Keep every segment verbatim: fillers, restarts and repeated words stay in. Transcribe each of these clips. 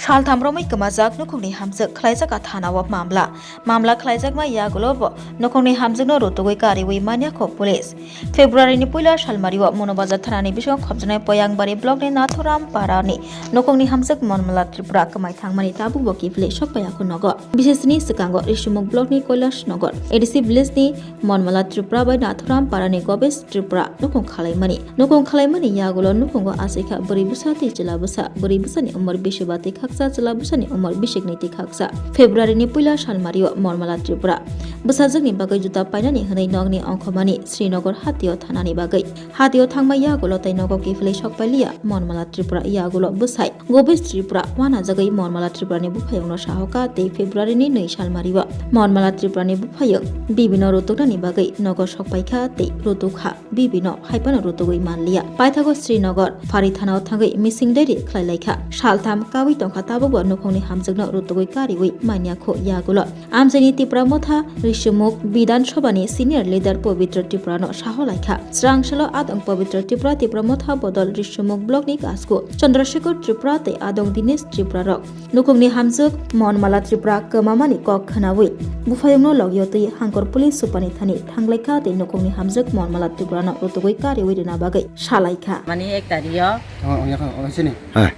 Saltham romwi kwmajak nukhungni hamjwk khlaijak a thana o mamla. Mamla khlaijakma yagulo bo nukhungni hamjwkno rutugwi kariwi manya kho police. February ni puila salmari o Monobajar thanani bisingo khopjaknai Poyangbari block ni Nathuram para ni nukhungni hamjwk Monmala Tripura kwmai thangmani tabuk bo kiphilwi sokpaiya kho nogo. Bisesni swkango Risumuk block ni Kailash Nagar, A D C village ni Monmala Tripura bai Nathuram parani Gobesh Tripura nukhung khalaimani. Nukhung khalaimani yagulo nukhungo achaikha bwrwi bwsa tei chwla bwsa. Bwrwi bwsani umor bisi ba tei khaksa, chwla bwsani umor bisi knwi tei khaksa. February ni puila salmario Monmala Tripura bwsajwkni bagwi juta painani hwnwi nokni ongkhormani Srinagar hatio thanani bagwi. Hatio thangma yagulo tei nogo kiphilwi sokpailiya Monmala Tripura yagulo bwsai Gobesh Tripura uanajagwi Monmala Tripurani buphayungno sahoka tei February ni nwi salmario Monmala Tripurani buphayung Bibino rutuknani bagwi nogo sokpaikha tei rutukha. Bibino haiphano rutugwi manliya. Paithago Srinagar phari thanao thangwi missing diary khlailaikha. Saltham kawi tongkha tabukbo nukhungni hamjwkno rutugwi kariwi manya kho yagulo. Amchaini Tipra Motha Risumuk Bidhan Sabhani senior leader Pabitra Tripurano saho laikha. Srangsalo adong Pabitra Tripura, Tipra Motha bodol Risumuk block ni Kasku Chandrasekhar Tripura tei adong Dinesh Tripura rok nukhungni hamjwk Monmala Tripura kwmamani kok khwnawi buphayungno logio twi Hangkor police supani thani thanglaikha tei nukhungni hamjwk Monmala Tripurano rutugwi kariwi rwna bagwi salaikha. Mani ek tario. Tama ongya kha, ongya sini. Hai.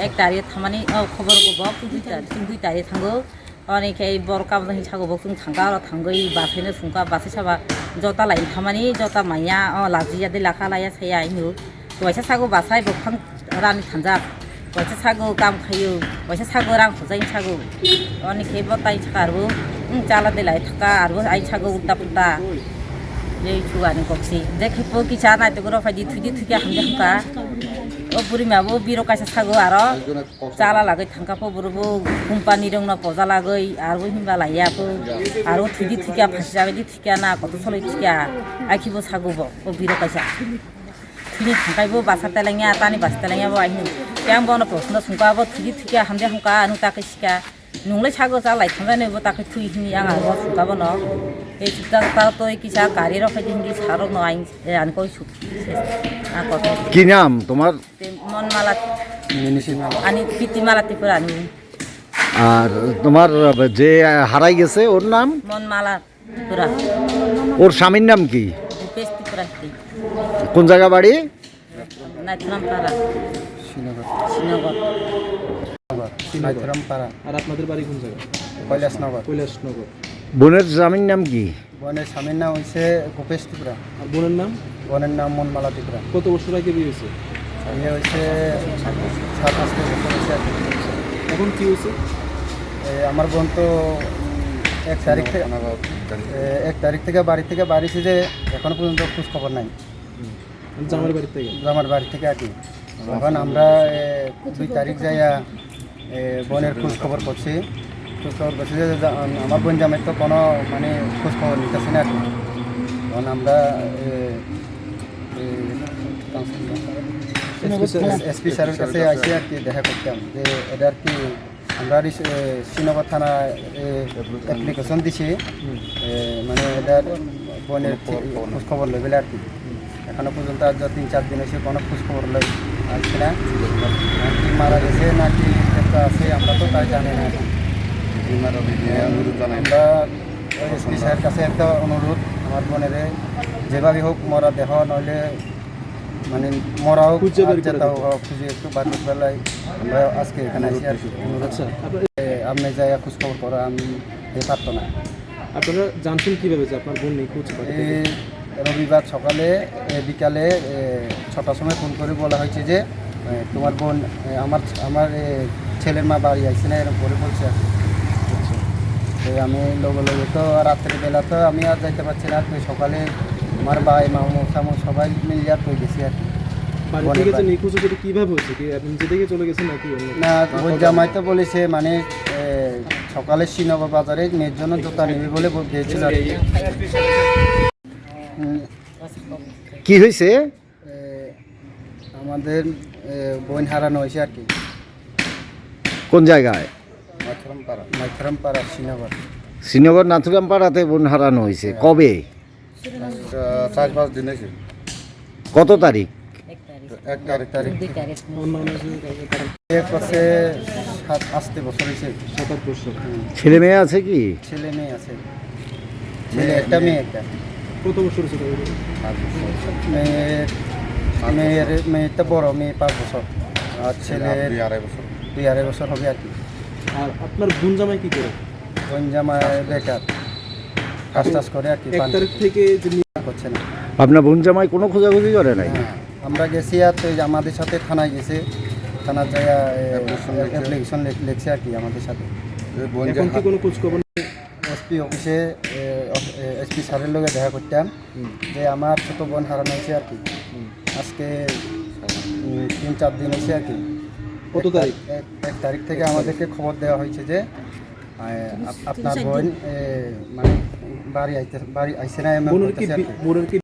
Ek tario thamani o khobor go bo dui tario, dui tario thango. Oni khe borok kabla hin sago bo chwng thangka, oro thangwi basaino sungka, basai saba jota lai thamani, jota manya, o lajiya de lakha laya saya inu. Waisa sago basai bo phang rani thanjak. Waisa sago kam khayo, waisa sago rang khojai sago. Oni khe bo tai saka arbo, hmm, chala de lai thaka, arbo ai sago ulta pulta. Jei chugani koksi. Je khe po kisa nai to goro phai di thudi thudi hamja hamka. O buri ma bo biro kaisa sago aro. Chala lagwi thangka po bwrwbo company rokno poja lagwi aro himba laiya po aro thwidi thwikya phasi jagwi di thwikya na koto soloi thwikya akhibo sago bo o biro kaisa thwini thangkai bo basa telengya tani basa telengya bo ahi yang bono proshno sungka bo thwidi thwikya hamde hungka ano takhe sika nunglai sago chalai thangnai bo takhe thwi hini ang aro sungka bono ei sukta ta toi kisa gari rok hai hindi sarok no aing ani koi suk. কি নাম তোমার? Te Monmala. Ani Pitimala Tripura ni. আর তোমার যে হারাই গেছে ওর নাম? Monmala Tripura. ওর স্বামীর নাম কি? Rupesh Tripura. কোন জায়গা বাড়ি? Naithuram Para. শ্রীনগর. শ্রীনগর. শ্রীনগর. নাইথুরাম পাড়া। আর আপনাদের বাড়ি কোন জায়গা? কৈলাসনগর। কৈলাসনগর। বোনের স্বামীর নাম কি? বোনের স্বামীর নাম হইছে ভূপেশ ত্রিপুরা। আর বোনের নাম? বোনের নাম মনমালা ত্রিপুরা। কত বছর আগে বিয়ে হয়েছে? বিয়ে হয়েছে সাত আট বছর হয়েছে আর কি। এখন কি হয়েছে? এ, আমার বোন তো, উম, এক তারিখ থেকে, এ, এক তারিখ থেকে বাড়ি থেকে বাড়িছে যে এখনো পর্যন্ত খোঁজ খবর নাই। হুম। জামাইর বাড়ি থেকে? জামাইর বাড়ি থেকে আর কি। এখন আমরা, এ, দুই তারিখ যাইয়া, এ, বোনের খোঁজ খবর করছি। খোঁজ খবর করছি যে জা-, আমার বোন জামাই তো কোনো মানে খোঁজ খবর নিতেছে না আর কি। এখন আমরা, এ, এ, এসপি স্যারের কাছে আইসি আর কি দেখা করতাম যে এটা আর কি আমরা রিস-, এ, শ্রীনগর থানা, এ, অ্যাপ্লিকেশন দিছি। হুম। এ, মানে, এটার বোনের খো-, খবর নেই। খোঁজ খবর নেই বলে আর কি। হুম। এখনো পর্যন্ত আজ তিন চার দিন হয়েছে, কোনো খোঁজ খবর নেই, আসছে না। নাকি মারা গেছে, নাকি একটা আছে, আমরা তো তাই জানি না। আমরা এসপি স্যারের কাছে একটা অনুরোধ, আমার বোনের যেভাবে হোক মরা দেহ, নইলে মানে মরাও খুঁজে বের করে আর যেটাও দিতে। হোক, খুঁজে একটু বার করে ফেলাই। আমরা আজকে এখানে আছি আর কি। আচ্ছা, আপনার এ, আপনি যাইয়া খোঁজ খবর করা, আমি এ পারতো না। আপনারা জানছেন কিভাবে যে আপনার বোন নিখোঁজ বাড়ি থেকে? এই রবিবার সকালে, এ, বিকালে, এ, ছটার সময় ফোন করে বলা হয়েছে যে, এ, তোমার বোন, এ, আমার, আমার, এ, ছেলের মা বাড়ি আইছে না, এরকম করে বলছে আর কি। আচ্ছা। তো আমি লগে লগে তো রাত্রেবেলা তো আমি আর যাইতে পারছি না, তো সকালে আমার ভাই, মামু, চামু সবাই মিলে আর কই গেছি আর কি। বাড়ি থেকে যে নিখোঁজ হয়েছে, এটা কিভাবে হয়েছে? কি আপনি নিজে থেকে চলে গেছেন নাকি অন্য? না, ওই জামাই তো বলেছে, মানে, এ, সকালে শ্রীনগর বাজারে মেয়ের জন্য জুতা নেবে বলে বল-, গিয়েছিল আর কি। হুম। কি হয়েছে? এ, আমাদের, এ, বোন হারানো হয়েছে আর কি। কোন জায়গায়? মাইথরাম পাড়া। মাইথরাম পাড়া, শ্রীনগর। শ্রীনগর নাথুরাম পাড়াতে বোন হারানো হয়েছে। হ্যাঁ। কবে? আহ, চার পাঁচ দিন হয়েছে। কত তারিখ? এক তারিখ। এক তারিখ। দুই তারিখ। এক হচ্ছে সাত আস্তে বছর হয়েছে। সাত আট বছর। হুম। ছেলে মেয়ে আছে কি? ছেলে মেয়ে আছে। মেয়ে, ছেলে একটা, মেয়ে। মেয়ে একটা। কত বছর হয়েছে তাদের? পাঁচ বছর। মেয়ের, পাঁচ বছর। মেয়ের, মেয়েটা বড়, মেয়ে পাঁচ বছর। আর ছেলে ছেলে দুই আড়াই বছর। দুই আড়াই বছর হবে আর কি। আর আপনার বোন জামাই কি করে? বোন জামাই বেকার। কাজ টাজ করে আর কি, এক পান তারিখ থেকে যে নি- করছে না। আপনার বোন জামাই কোনো খোঁজাখুঁজি করে নাই? হ্যাঁ, আমরা গেছি আর তো এই যে আমাদের সাথে থানায় গেছে, থানার জায়গায়, এ, অ্যাপ্লিকেশন লেখছে। অ্যাপ্লিকেশন লেখ-, লেখছে আর কি আমাদের সাথে। এই বোন এখন কি জাহাজ- কোনো খোঁজ খবর নেই? এসপি অফিসে, এ, অফ-, এ, এসপি স্যারের লগে দেখা করতাম হুম। যে আমার ছোট বোন হারানো হয়েছে আর কি। হুম। আজকে, উম, তিন চার দিন হয়েছে আর কি। কত এক তারিখ? তারিখ? এক, এক তারিখ থেকে আমাদেরকে খবর দেওয়া হয়েছে যে, আহ, আপ-, আপনার বোন, এ, মানে বাড়ি আইতে, বাড়ি আইছে না এমন বোনের কি বলতেছে আর বি-, কি। বোনের কি